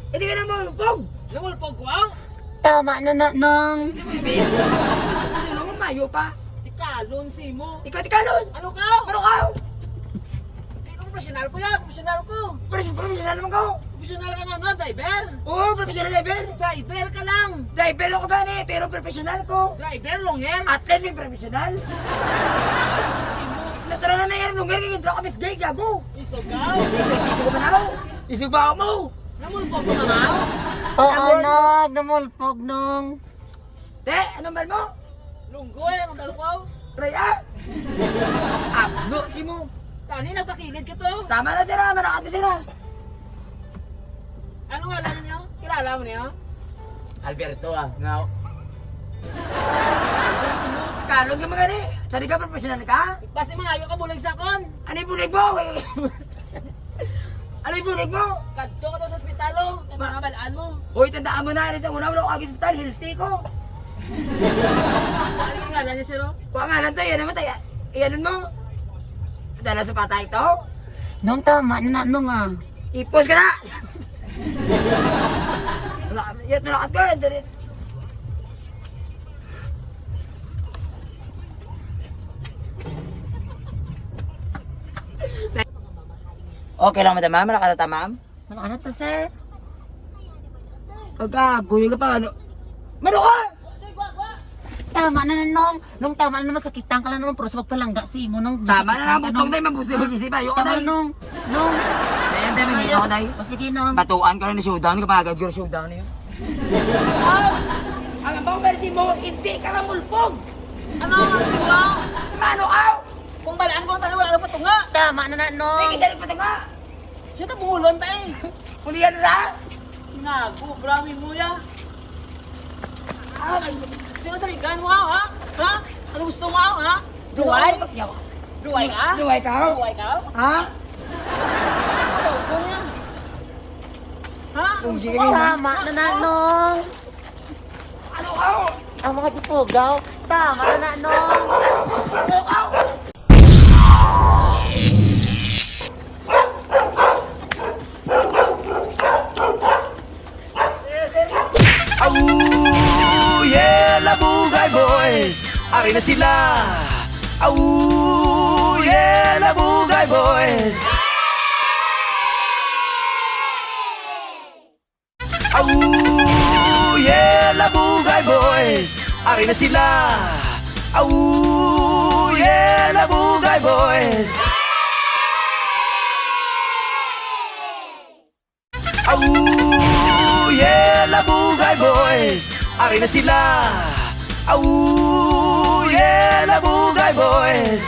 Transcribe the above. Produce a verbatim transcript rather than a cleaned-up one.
Hindi ka na maulpog. Namulpog ko, aw? Tama na na, Nong. Hindi mo ibig. Ano mo, mayo pa? Tikalon si mo. Ikaw, tikalon. Ano ka? Ano ka? Di ko professional ko yan. Professional ko. Pres-, professional naman ka. Professional ka nga, no? Driver? Oo, professional driver. Driver ka lang. Driver ako gani, pero professional ko. Driver, long hair. Atlet, may professional. Natural na na yan, long hair, kaya hindi ako misgay, gago. Isugaw. Isugaw ba na ako? Isugaw mo. Namulpog ko na, ma'am? Oo, Namulpog. Nong. Namulpog, Nong. Te, anong bal mo? Lunggoy, anong bal ko? Raya! Ablo si mo. Tani, nagpakilid ka to. Tama na, sir, ah. Manakat na, sir, ah. Ano ngalan niyo? Kilala mo niyo? Alberto, ah. Nga. Kalong ka mga ni. Sari ka, professional ka? Basta mga ayaw ka bulig sa kon. Ano yung bulig mo? Ano yung bulig mo? Kadto ka to sa ospital, oh. Kay Ma- mga balaan mo. Hoy, tandaan mo na, ano sa una, wala ko kag ospital, healthy ko. Ano yung ngalan niya, sir, oh? Wa ngalan to, yan naman, tayo. Iyanan mo. Dala sa patay to. Nong, tama na, Nong, ah. Ipos ka na! Wala, yat, wala ka, dali. Okay lang, madam, ma'am. Wala ka na ta, ma'am? Wala ka na ta, sir. Kagagoy ka pa, ano? Mano ka? Tama na, Nong. Nong, tama na naman, sakitan ka lang naman, pero sa pagpalangga sa imo, Nong. Tama na lang, butong tayo, mabusi, mag-isip, ayoko, Tama, day. Nong. Nong. Day, day, may Ayaw. Ako, day. O, sige, Nong. Batuan ka na ni showdown, kapagad ko showdown niyo. Ang abang versi mo, hindi ka mamulpog. Ano ang versi mo? Mano, aw? Kung balaan ko ang tanong, wala ka patunga. Tama na na, Nong. Hindi siya nagpatunga. Siya ta bungulon ta eh. Pulihan sa? Nago, brami mo ya. Ah, sino sa ligan mo, ha? Ha? Ano gusto mo, ha? Duway? Duway ka? Duway ka? Duway ka? Ha? Ano gusto mo? Ha? Ano gusto mo? Tama na na, Nong. Ano ka? Ang mga dipugaw. Tama na na, Nong. Ano ka? Aww, yeah, Labugay Boys! Ari na sila! Aww, yeah, Labugay Boys! Aww, yeah, Labugay Boys! Ari na sila! Aww, yeah, Labugay Boys! Aww, yeah, Labugay Boys! Ari na sila! Aww, yeah, Labugay Boys!